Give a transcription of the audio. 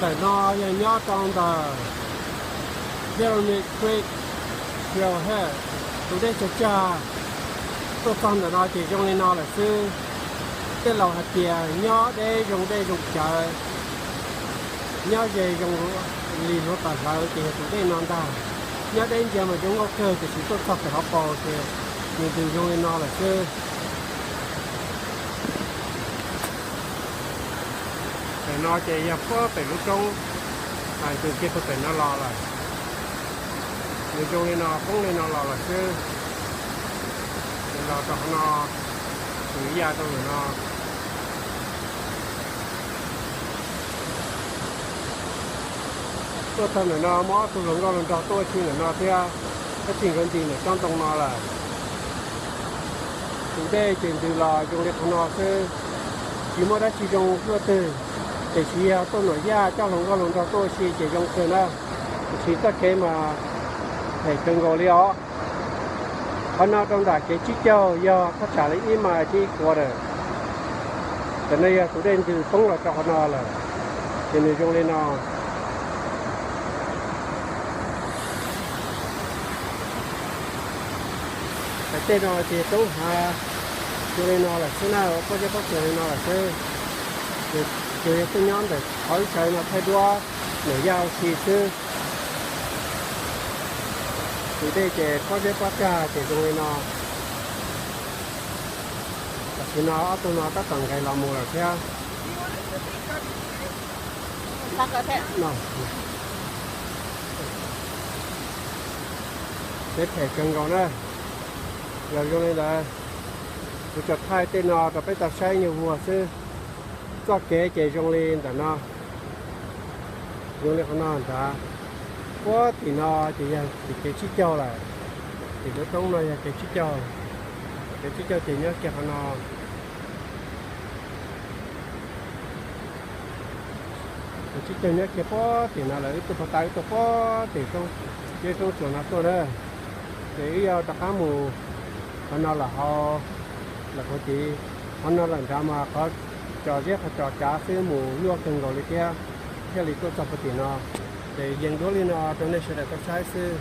Ntawm no yog nyob rau ntawm Jeremy Creek Trailhead, tus dej tsag tsag. Tuaj txog ntawm no ces zoo li no lawm xwb. Tej laus hais tias nyob deb zoo dej zoo cawv, nyob ze zoo li hluav taws hlawv ces yog tus dej no ntag. Nyob deb ntsia mas zoo nkauj kawg tiam sis tuaj txog pem hauv paus ces nws ntws zoo li no lawm xwb. Pem no ces yog puag pem lub roob, ntws kiag puag pem no los lawm. Nws zoo li no poob li no los lawm xwb. Nws los rau qhov no, nws ya rau ntawm no. Tuaj txog ntawm no muaj ob tug hluas nkauj hluas nraug tuaj ua si ntawm no thiab, tab sis nkawd nti ntawm tsob ntoo no lawm. Tus dej ces ntws los zoo li qhov no xwb, tsis muaj dab tsi zoo luaj twg, tiam sis yog tuaj nuam yaj coj hluas nkauj hluas nraug tuaj ua si ces zoo kawg na. Tiam sis txoj kev mas phem kawg nkaus li os. Qhov no rau nram kev tsib caug yog thaj tsam li ib mais thiab ib quarter. Tam no yog tus dej ntws poob los rau qhov no lawm, ces nws zoo li no. Pem tej no ces roob hav zoo li no lawm xwb na, pob zeb pob tsuas li no lawm xwb. Ces yog tuaj nyob ntawm qhov ib sawv no thaij duab nuam yaj ua si xwb. Tus dej ces pob zeb pob tsag ces zoo li no. Tam sim no ob tug no tab tom nqes los mus lawm thiab. Kev phem kawg nkaus na. Yog zoo li ntawd, kuv tsuas thaij tej no rau peb tau saib nyuag vuag xwb. Txoj kev ces zoo li ntawm no, zoo li qhov no nrad. Puag tim no ces yog tim kev tsib caug lawm. Tim lub roob no yog kev tsib caug. Kev tsib caug ces nyob kiag qhov no. Kev tsib caug nyob kiag puag tim no lawm, wb tuaj puag ta wb tuaj puag tim roob, roob tsuas no tuaj na. Ces wb yuav rov qab mus qhov no lawm hauv, lawm hauv tid, qhov no lawm nrad mas qhov tso zeb qhov tso tsav xwb mus nyuaj kawg nkaus li thiab, thiaj li tuaj txog puag tim no. Ces yees duab li no rau nej sawv daws tau saib xwb.